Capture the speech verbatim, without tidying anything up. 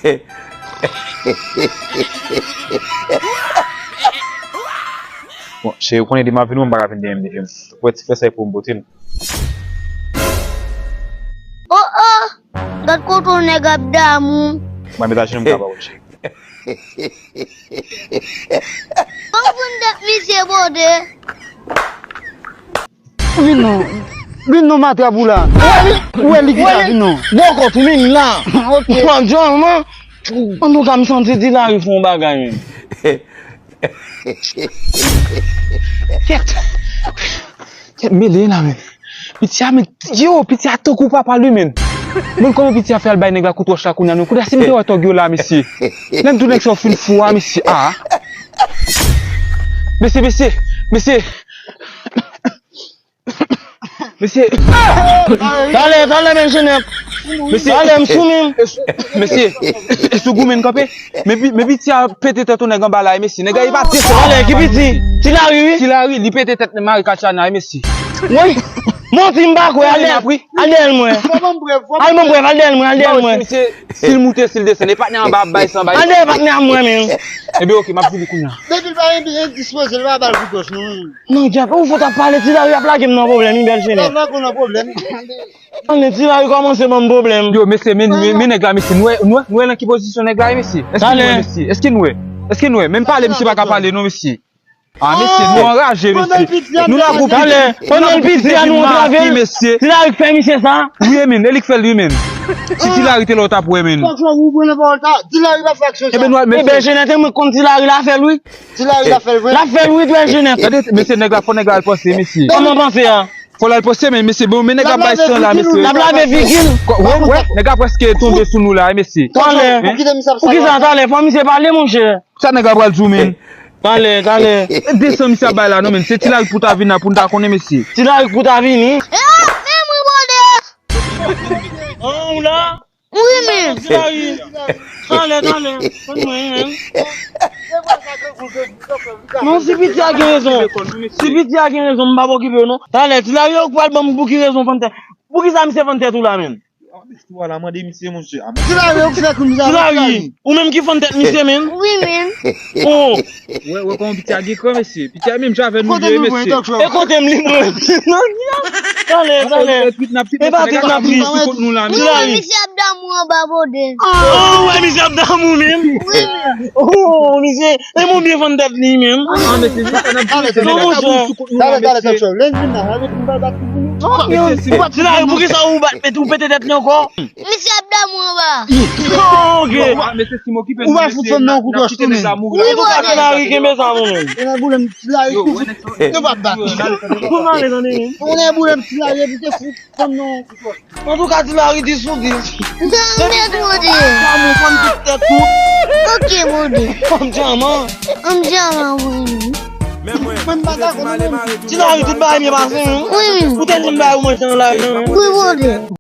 Bon, cheri, ou konnen demen ap vini, mwen pa ka vin dèyè m depi m wè ti frè sa e pou m pote l. Oh, oh! Gad kote yon nèg ap damou. Mwen met ajenou m ka ba ou, cheri. Bon, pou n dat misye bode. Vin non. Vin non, matrap ou la. Ou wè li ki la, vin non. Bòkòt ou menm la. Ok. Mwen di w, man. An tou ka, m santi Ti Lari fè yon bagay menm. Kèt. Kèt mele la menm. Piti a, men, yo, piti a tankou papa li menm. Mwen konnen piti a fè al bay nèg la kout wòch la kounye a, non. Kounye a, si m te wè tòg yo la, mesye. Lè m di w nèg sa yo fin fou a, mesye. Ah. Mesye, mesye, mesye. Mesye. Talè, talè, men Jenèt. Mesye. Talè, m sou menm. Mesye, e sou goumen kanpe. Men pi, men piti a pete tèt yon nèg anba la, mesye. Nèg la, li pa desann. Talè, ki piti? Ti Lari, wi. Ti Lari, li pete tèt Mari Katiana, mesye. Woy. Manti, m pa kwè, al dèyè, al dèyè mwen. Al ban m prèv, al dèyè mwen, al dèyè mwen. Mesye, si l moute, si l desann, e patnè anba ap bay san, bay san. Al dèyè patnè a mwen, menm. Ebyen, ok, m ap di li kounye a. Depi l pa endispoze, l pa ba l kout wòch, non. Non, djab, ou fout ap pale, Ti Lari ap lage m nan pwoblèm, wi, bèl Jenèt. L ap lage w nan pwoblèm. Ann, Ti Lari kòmanse ban m pwoblèm. Yo, mesye, men, men, men nèg la, mesye, nou wè, nou wè, nou wè nan ki pozisyon nèg la ye, mesye? Èske nou wè, mesye? Èske nou wè? Èske nou wè? Menm pale, misye pa ka pale, non, mesye. Ah, mesye, nou anraje, mesye. Nou nan gwo pwoblèm. Talè, pandan l piti a, nou antrave l, mesye. Ti Lari k fè misye sa. Wi, men, e li k fè l, wi, men. Si Ti Lari te la, w t ap wè, men. Fòk ou pran nan pawòl ta. Ti Lari pa fè aksyon sa. Ebyen, nou, mesye. Ebyen, Jenèt, mwen konn Ti Lari la fè l, wi. Ti Lari la fè l vre. L ap fè l, wi, bèl Jenèt. Gade, mesye, nèg la, fò nèg la al panse, mesye. Kòman panse a? Fò l al panse, men, mesye, bon, men nèg la bay san la, mesye. L ap lave figil. L ap lave figil. Wè, wè, nèg la prèske tonbe sou nou la, mesye. Talè. Poukisa talè? Fò misye pale, monchè. Sa nèg la pral di w, men. Talè, talè. E desann misye ap bay la, non, men. Se Ti Lari pou ta vin la, pou n ta konnen, mesye. Ti Lari pou ta vini. E, men mwen bòde. An, ou la? Wi, men. Ti Lari. Talè, talè. Konn mwen, men. Non, si piti a gen rezon. Si piti a gen rezon, m p ap okipe w, non. Talè, Ti Lari, ou pral ban m pou ki rezon fann tèt. Poukisa misye fann tèt ou la, men? Ti Lari, ou k fè kounye a, Ti Lari. Ou menm ki fann tèt misye, men? Wi, men. Oh. Wè, wè kòman piti a gen kran, mesye. Piti a menm jan avè nou ye, mesye. E kote m li mwen? Talè, talè. E pa twit n ap twit, mesye, nèg ap ap twit sou kont nou la, mesye. Ti Lari. Misye ap damou anba bòde. Oh, wè, misye ap damou menm. Wi, men. Oh, misye, e moun byen fann tèt li menm. Ah, mesye, se sa n ap di, mesye, nèg ap ap twit sou kont nou la, mesye. Talè, talè, talè, talè. Lè n vin la, lè n vin la, bat pou nou. Ti Lari, poukisa ou bat, ou pete tèt li ankò? Misye ap damou anba. Oh, ok. Ou pa fout fanm nan kout wòch tou, men. An tou ka, Ti Lari, kenbe sa, mwen menm. E nan boulèm Ti Lari ki fout. Nou pa bat. Ou pa ale, tande, men. Ou nan boulèm Ti Lari, epi te fout fanm nan kout wòch. An tou ka, Ti Lari, dis sou dis. Damou, bòde. Damou, fann tout tèt tout. Ok, bòde. Fanm dyaman. Fanm dyaman, wi. Mwen pa dakò, non. Ti Lari, tout bagay byen pase, wi. Wi, wi. Ou te di m bagay ou manje nan lajan, wi. Wi, bòde.